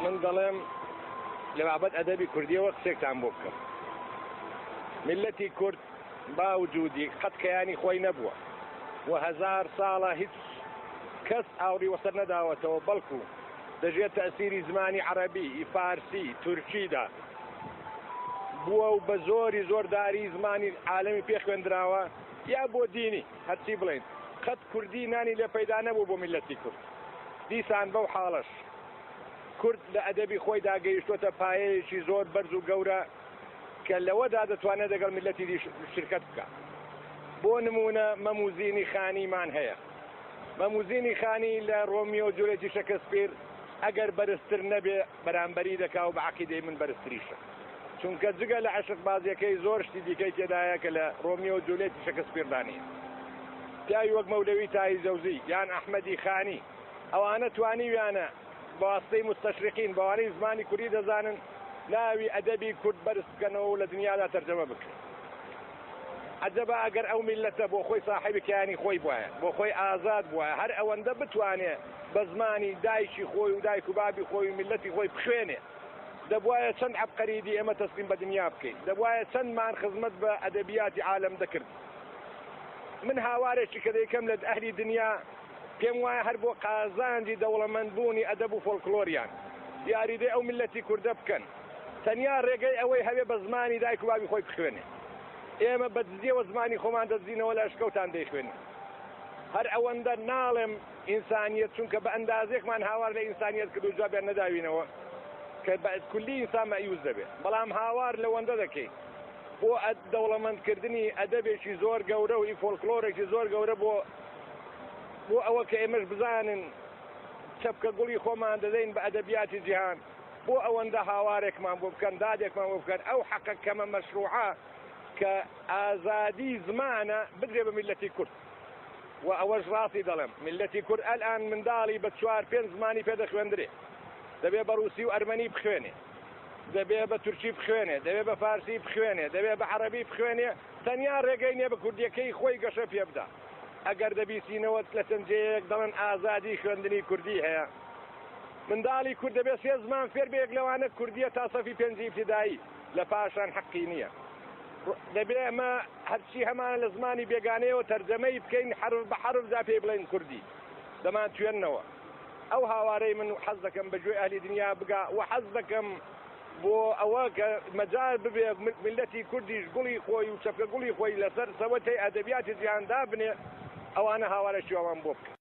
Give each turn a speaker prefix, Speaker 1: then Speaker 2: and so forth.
Speaker 1: من دەڵێم لە بابەت ئەدەبی کوردیەوە قسێکتان بۆ بکەم. میللەتی کورد با وجودی قەت کەیانی خۆی نەبووە و هەزار ساڵە هیچ کەس ئاوڕی وەسەر نەداوەتەوە بەڵکو دەژێر تەئسیری زمانی عەرەبی، فارسی، تورکیدا بووە و بە زۆری زۆرداری زمانی عالەمی پێ خوێندراوە یا بۆ دینی هەرچی بڵێین قەت کوردی نانی لێ پەیدا نەبوو بۆ میللەتی کورد. دیسان بەو حاڵەش کورد لە ئەدەبی خۆیدا گەیشتۆتە پایەیەکی زۆر بەرز و گەورە کە لەوەدا دەتوانێت دەگەڵ میللەتی دی شرکەت بکا. بۆ نموونە مەم و زینی خانیمان هەیە. مەم و زینی خانی لە ڕۆمیۆ و جولێتی شەکسپیر ئەگەر بەرزتر نەبێ بەرامبەری دەکا و بە عەقیدەی من بەرزتریشە. چونکە جگە لە عەشقبازیەکەی زۆر شتی دیکەی تێدایە کە لە ڕۆمیۆ و جولێتی شەکسپیردا نییە. پیاوی وەک مەولەوی تایزەوزی یان ئەحمەدی خانی ئەوانە توانیویانە بە واسطەی موستەشریقین بەوانەی زمانی کوردی دەزانن ناوی ئەدەبی کورد بەرز بکەنەوە و لە دنیادا تەرجەمە بکرێت. عەجەبا ئەگەر ئەو میللەتە بۆ خۆی ساحێبی کیانی خۆی بوایە، بۆ خۆی ئازاد بوایە، هەر ئەوەندە بتوانێ بە زمانی دایکی خۆی و دایک و بابی خۆی و میللەتی خۆی بخوێنێ، دەبوایە چەند عەبقەری دی ئێمە تەسلیم بە دنیا بکەین، دەبوایە چەندمان خزمەت بە ئەدەبیاتی عالەم دەکرد. من هاوارێکی کە دەیکەم لە ئەهلی دنیا، پێم وایە هەر بۆ قازانجی دەوڵەمەند بوونی ئەدەب و فۆلکلۆریان، یاریدەی ئەو میللەتی کوردە بکەن، تەنیا ڕێگەی ئەوەی هەبێ بە زمانی دایک و بابی خۆی بخوێنێ. ئێمە بە دزیەوە زمانی خۆمان دەدزینەوە لە ئەشکەوتان دەیخوێنین. هەر ئەوەندە ناڵێم ئینسانیەت چونکە بە ئەندازەیەکمان هاوار لە ئینسانیەت کرد و جوابیان نەداوینەوە کە بە کولی ئینسان مەئیوس دەبێ. بەڵام هاوار لەوەندە دەکەین بۆ دەوڵەمەند کردنی ئەدەبێکی زۆر گەورە و ئی فۆلکلۆرێکی زۆر گەورە بۆ بۆ ئەوە کە ئێمەش بزانن چەپکە گوڵی خۆمان دەدەین بە ئەدەبیاتی جیهان. بۆ ئەوەندە هاوارێکمان بۆ بکەن، دادێکمان بۆ بکەن، ئەو حەقە کەمە مەشروعە کە ئازادی زمانە بدرێ بە میللەتی کورد. و ئەوەش ڕاستی دەڵێم میللەتی کورد ئەلئان منداڵی بە چوار پێنج زمانی پێ دەخوێندرێ. دەبێ بە ڕووسی و ئەرمەنی بخوێنێ، دەبێ بە تورکی بخوێنێ، دەبێ بە فارسی بخوێنێ، دەبێ بە عەڕەبی بخوێنێ، تەنیا ڕێگەی نیە بە کوردیەکەی خۆی گەشە پێ بدا. ئەگەر دەبیسینەوە لە چەند جێیەک دەڵێن ئازادی خوێندنی کوردی هەیە. منداڵی کورد دەبێ سێ زمان فێر بێ یەک لەوانە کوردیە تا سەفی پێنجی ئیبتیدایی لە پاشان حەقی نیە دەبێ ئەمە هەرچی هەمانە لە زمانی بێگانەیەوە تەرجەمەی بکەین حەرف بە حەرف جا پێی بڵێن کوردی دەمان توێننەوە ئەو هاوارەی من حەز دەکەم بە گوێی ئەهلی دنیا بگا و حەز دەکەم بۆ ئەوە کە مەجال ببێ میللەتی کوردیش گوڵی خۆی و چەپکە گوڵی خۆی لەسەر سەوەتەی ئەدەبیاتی جیهان دابنێ ئەوانە هاوارێکی وامان بۆ بکەن.